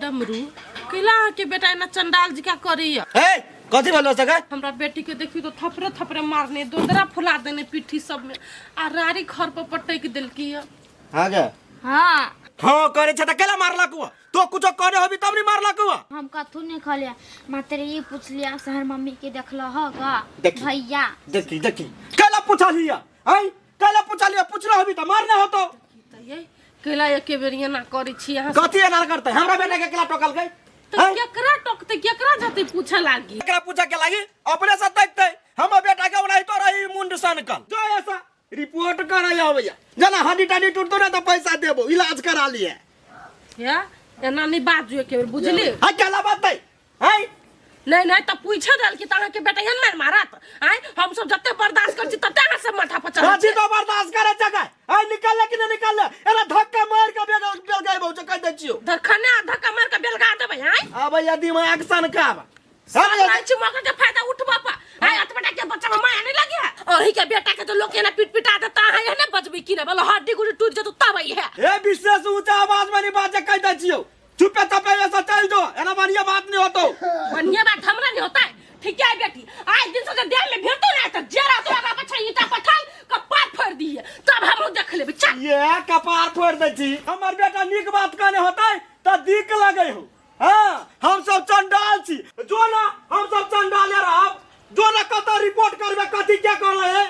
डमरू कैला अहाँके बेटा एना चंडाल जिका करैया ए कथी बोलो सका हमरा बेटी के देखियो तो थपरे थपरे मारने दोदरा फुला देने पीठी सब में आ रारी घर पर पटक देलकी है हां गे हाँ हां करे छे त केला मारलक हुआ तो कुछो करे होबी तब नहीं मारलक हुआ हम कथू नहीं खलिया मात्र ये पूछलिया शहर मम्मी के देखल ह का देखी। भैया देखी देखी केला पूछलिया आई केला पूछलिया पूछला होबी त मारने होतो तऽ ये कैला एके बेर एना करै छी अहाँ कथी एना करते हमरा बेटा के केला टोकल गई तऽ केकरा टोकतै केकरा जतै पूछऽ लागी एकरा पूछा के लागी अपने से देखते हमर बेटा के ओनाही तो रही मुंड सनकल जो ऐसा रिपोर्ट कराई आबैया जना हड्डी टड्डी टूटतो ना तो पैसा देबो इलाज करा लिए या एना नहि बाजू एके बेर बुझली हा केला बात है हैं नहीं नहीं तब पूछे दल कि अहाँके बेटा एहन मार मारत आँय हम सब जते बर्दाश्त कर छी तते अहाँ सब माथा पर चढ़ल राजी तो बर्दाश्त करे जगह ऐ निकल ले कि नहीं निकल ले एना धक्का मार के बेल बेल गए बहु कह दे छियो धक्का धक्का मार के बेलगा देबै आँय अब या दिमाग सनकाब सब छी मौका के फायदा उठबा पा आँय अतबटा के बच्चा में माया नहीं लगे है अहीं के बेटा के तो लोग एना पीट पिटा देता अहाँ एहने बजबै कि नहीं बोलो हड्डी गुड्डी टूट जेतौ तब आई है ए विशेष ऊंचा आवाज में नहीं बाजे कह दे छियो चुपे चुपे ऐसा चल जो एना बढ़िया बात नहीं होतो बढ़िया बात हमरा नहीं होता है ठीक है बेटी आज दिन से देह में भिड़तो ना तो जरा तो आगा पछा ईटा पठाल कपार फोड़ दिए तब हम देख लेबै चल ये कपार फोड़ दे छी हमर बेटा नीक बात कहने होतै त दिक लगे हो हाँ हम सब चंडाल छी जो ना हम सब चंडाले रहब जो ना कत रिपोर्ट करबे कथी क्या करले है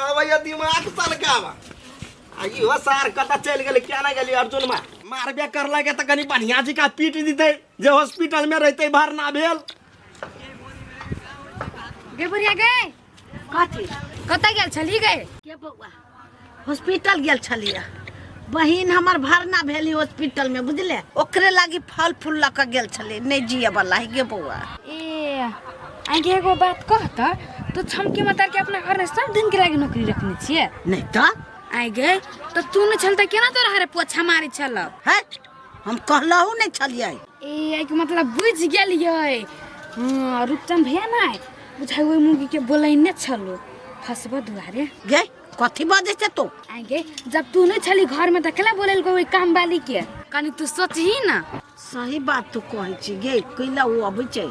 अब ये दिमाग सनकावा आ इहो सार कत चलि गेलै क्या ना गेली अर्जुन मा मारबे करलकै तऽ कनि बढ़िया जी का पीट दितै जे हॉस्पिटल में रहतै भरना भेल गे बुढ़िया गे कथी कतऽ गेल छली गे के बौआ हॉस्पिटल गेल छलियै बहिन हमर भरना भेली हॉस्पिटल में बुझले ओकरे लागी फल फूल लऽ कऽ गेल छलियै नहि जिए वाला है गे बौआ ए आगे एगो बात कह त तू छमकी मतार के अपना घर में सब दिन के लागी नौकरी रखने छियै नहि तऽ आइ गे तऽ तू नहि छल तऽ केना तोरा हरे पोछा मारै छल है हम कहलहुँ नहि छलियै ए आइ के मतलब बुझि गेलियै हँ रूपचंद भैया नहि बुझाइ ओहि मुगी के बोलैने छलो फसबऽ दुआरे गे कथी बजै छै तू आइ गे जब तू नहि छली घर में तऽ केना बोलेलको ओहि काम वाली के कनी तू सोचही ना सही बात तू कहै छी गे कैला ओ अबै छै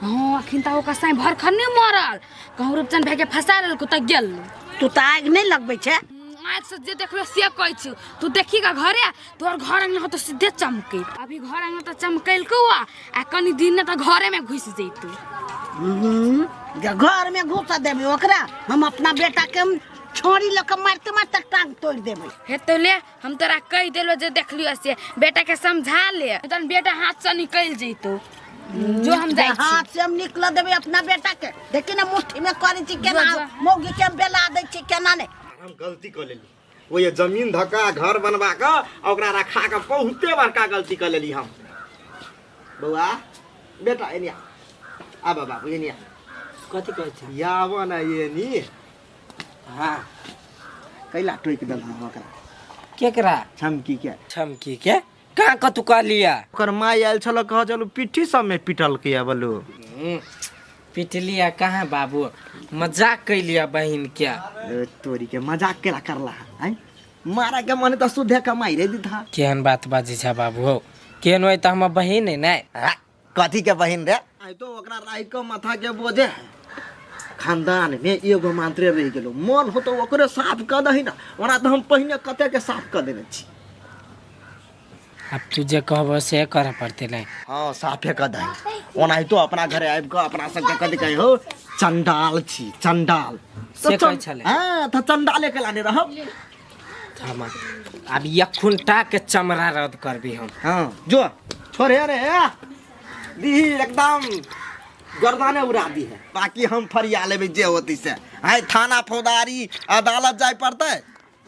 हँ अखन तऽ ओकर साँइ भरखन नहि मरल कहूँ रूपचंद भैया के फंसा लेलको तऽ गेल तू तऽ आगि नहि लगबै छै आँखि से जे देखलो से कहै छी तू देखी का घरे तोहर घर अंगना तो सीधे चमके अभी घर अंगना तो चमकेलको आ कनी दिन ने तऽ घरे में घुस जैतू घर में घुसा देबै ओकरा हम अपना बेटा के हम छोड़ी लऽ कऽ मारते मारते टांग तोड़ि देबै हेतौ ले हम तोरा कहि देलो जे देखलियो से बेटा के समझा ले तहन बेटा हाथ से निकलि जैतौ जो हम जाइ छी हाथ से हम निकल देबै अपना बेटा के देखी ने मुट्ठी में करै छी केना जो, जो। मौगी के हम बेला दै छी केना नहि हम गलती कऽ लेली ओहि जमीन धऽ कऽ घर बनवा कऽ आ ओकरा रखा कऽ बहुते बड़का गलती कऽ लेली हम बौआ बेटा एनी आ। आबऽ बाबू एनी आ। कथी कहै छै आबऽ ने एनी हाँ कैला टोकि देलहुँ ओकरा केकरा छमकी के छमकी के कहाँ कतू कहलिया ओकर माय आयल छल कह चलू पिट्ठी सबमे पिटलकै बोलू पिटलिया कहाँ बाबू मजाक कैलिया बहिन के ए, तोरी के मजाक केला करला आय मारा के मन त सुधे के मारे दीथा केहन बात बाजै छै बाबू हौ केहन होइ तऽ हमर बहिन है ने आ, कथी के बहिन रे आइ तो ओकरा राखि के माथा के बोझे है खानदान में एगो मात्रे रहि गेलो मन हो तो ओकरे साफ कऽ दही ना ओना तऽ हम पहिने कते के साफ कऽ देने छी आब तू जे कहबो से करऽ पड़तै ने हाँ साफे कऽ दही ओनाहितो अपना घरे आबि कऽ अपना सबके कथी कही हो चंडाल छी चंडाल से कहै छलै। हाँ तऽ चंडाले के लाने रहब हम आब यखुनटा के चमड़ा रद्द करबी हम हाँ जो छोड़े रे दीही एकदम गर्दने उड़ा दी है बाकी हम फरिया लेबै जे होती से आइ थाना फौदारी अदालत जाय पड़तै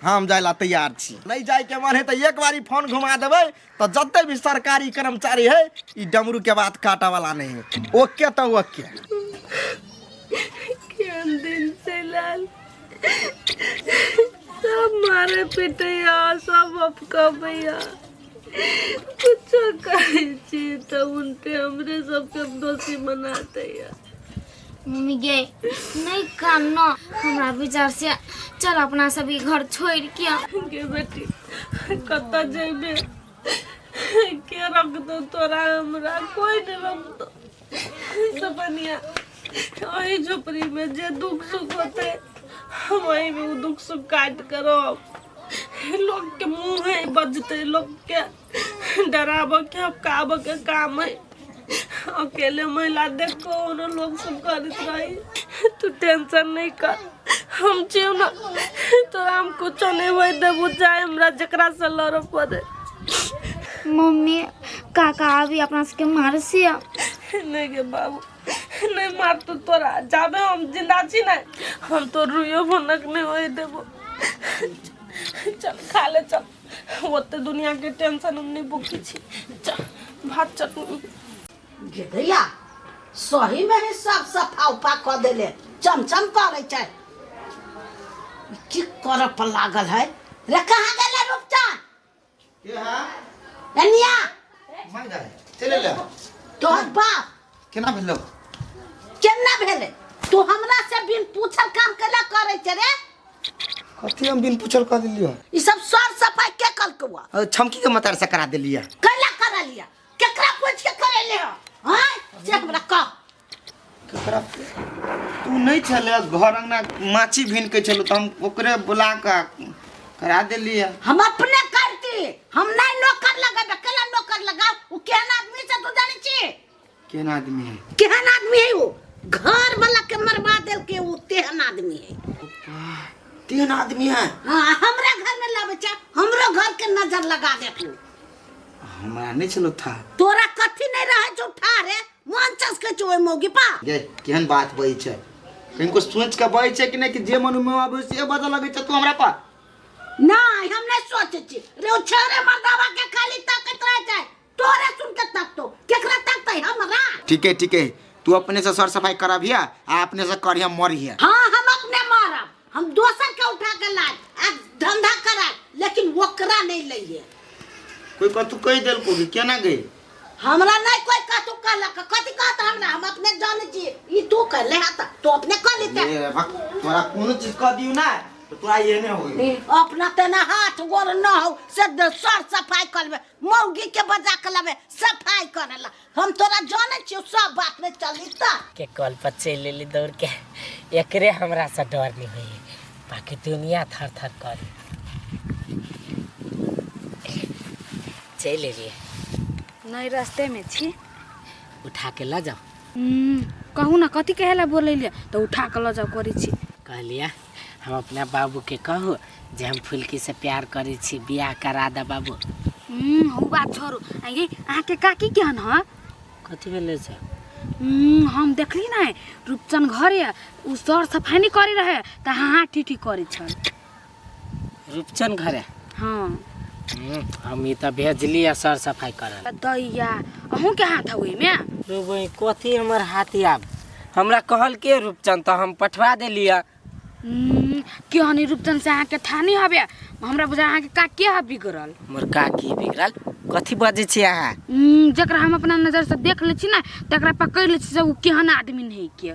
हम जाय ला तैयार छी नहीं जाय के मन है तो एक बारी फोन घुमा देबै तो जते भी सरकारी कर्मचारी है ई डमरू के बात काटा वाला नहीं है ओके तो ओके केहन दिन छै लाल सब मारे पीटैया सब अपकबैया कुछो कहै छी तऽ उनटे हमरे सबके दोषी बना दैया मम्मी गे नहीं कान हमरा विचार से चल अपना सब ई घर छोड़ के गे बेटी कतऽ जेबे के रख दो तोरा हमरा कोई नहीं रख दो सब बढ़िया वही झोपड़ी में जे दुख सुख होते हम वही में उ दुख सुख काट करो लोग के मुंह है बजते लोग के डराब के हपकाब के काम है अकेले महिला देखो उन लोग सब करत रही तू टेंशन नहीं कर हम छियौ ना तोरा हम कुछो नहीं होय देबू चाहे हमरा जकरा से लड़ऽ पड़े मम्मी काका अभी अपना सबके मारसिया नहीं गे बाबू नहीं मारतो तोरा जाबे हम जिंदा छी ना हम तो रुइयो भनक नहीं होय देबो चल खा ले चल ओते दुनिया के टेंशन हम नहीं बुकी छी चल भात चटनी गे दैया सही में ही सब सफा उफा कऽ देले चमचम करै छै ई की करऽ पर लागल है रे कहाँ गेलै रूपचन के है एनिया माय गए चले ले तोहर बाप केना भेलो केना भेलै तू हमरा से बिन पूछल काम केला करै छै रे कथी हम बिन पूछल कह देलियो ई सब सर सफाई के कलकौ छमकी के मतार से करा देलिया कैला करलिया केकरा पूछ के करेले हो हैं से हमरा कह केकरा तू नहीं छले घर अंगना माछी भिन के छलो त हम ओकरे बुला के करा देलिया हम अपने करती हम नहीं नौकर लगाबे केला नौकर लगाओ उ केहन आदमी से तू जानै छी केहन आदमी है केहन आदमी है वो घर वाला के मरवा देल के वो तेहन आदमी है तेहन आदमी है हाँ हमरा घर में लाबै छै हमरो घर के नजर लगा दे तू हमरा नहीं छलो था तोरा कथी नहीं रहे छौ ठारे मन चसके छौ ओहि मौगी पा गे केहन बात बजै छै कनिको सोच के बजै छै कि नहि कि जे मन में आबै से बजऽ लगै छै तू हमरा पर नहीं हम नहीं सोचे छी रे ओ छेरे मर्दावा के खाली ताकत रह जाए तोरे सुन के ताकतो केकरा ताकतै हमरा ठीक है ठीक है तू अपने से सर सफाई कराबिया आ अपने से करिया मरिया हाँ हम अपने मारब हम दोसर के उठा के लाए आ धंधा कराए लेकिन ओकरा नहीं लइए कोई कतू कहि देलको कि केना गई हमरा नहीं कोई कतू कहलक कथी कहत हमरा हम अपने जाने छी ई तू कहले हा त तू अपने कह लेते ए भक तोरा कोनो चीज कह दियो ना तो तोरा एहने हो गई अपना तेना हाथ गोर न हो से सर सफाई करबे मौगी के बजा के लाबे सफाई करेला हम तोरा जाने छियो सब बात में चली त के कल पर चलि एली दौड़ के एकरे हमरा से डर नहीं होई बाकी दुनिया थर थर करे चलि एलियै नहीं रास्ते में छी उठा के लऽ जाओ कहू ना कथी कहेला बोलैलियै तऽ उठा के लऽ जाओ करै छी कहलियै हम अपना बाबूके कहू जे हम फुलकी से प्यार करै छी बियाह करा दे बाबू हौ बात छोड़ू आँय अहाँके काकी केहन हँ कथी भेलै से हम देखली ने रूपचन घरे उ सर सफाइ नहि करे रहे तऽ हाँ ठी ठी करै छल रूपचन घरे हाँ हम ई तऽ भेजली आ सर सफाइ करल दैया अहूँके हाथ ओहिमे रे कथी हमर हाथ आब हमरा कहल के रूपचन तऽ हम पठवा देलियै केहन रूपचन से अहाँके था नहि हबे हमरा बुझा अहाँके काके ह बिगड़ल मोर काकी बिगड़ल कथी बजै छी अहाँ जकरा हम अपना नजर से देख लै छी ने तकरा पकड़ि लै छी से ओ केहन आदमी नहीं के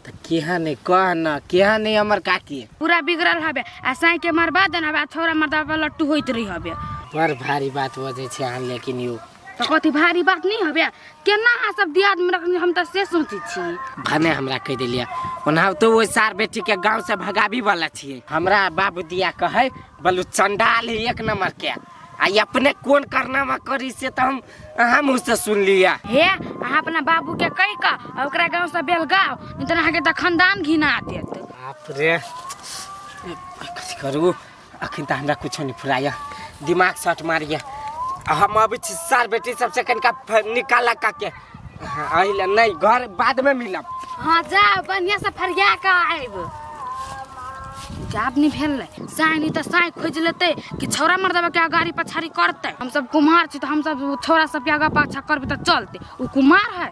तऽ केहन है कह न केहन है हमर काकी पूरा बिगड़ल हबे आ साई के मरबा देन हबे आ छौड़ा मर्दाबा लट्टू होइत रही हबे बड़ भारी बात बजै छी अहाँ लेकिन यौ तऽ कथी भारी बात नहीं हबे केना अहाँ सब दियाद में रखनी हम तऽ से सोचै छी भने हमरा कहि देलियै ओना तो ओहि सार बेटी के गांव से भगाबी वाला छियै हमरा बाबू दिया कहै बलू चंडाल है एक नंबर के आ ई अपने कोन कारनामा करी से तऽ हम अहाँ मुँह से सुन लिया हे अहाँ अपना बाबू के कहि कऽ आ ओकरा गाँव से बेलगाव नहीं तऽ अहाँके तऽ खानदान घिना देत बाप रे कथी करू अखन तऽ हमरा कुछो नहि फुराया दिमाग सट मारिया आ हम अबै छी सार बेटी सबसे कनिका निकाला काके एहि लए नहि घर बादमे मिलब हाँ जा बढ़िया से फरिया कऽ आयब जाब नहीं भेल रहे साँय नहीं तऽ साँय खोजि लेतै कि छौड़ा मर्दबा के अगाड़ी पछाड़ी करतै हम सब कुमार छी तऽ हम सब छौड़ा सबके आगा पाछा करबै तऽ चलतै ओ कुमार है।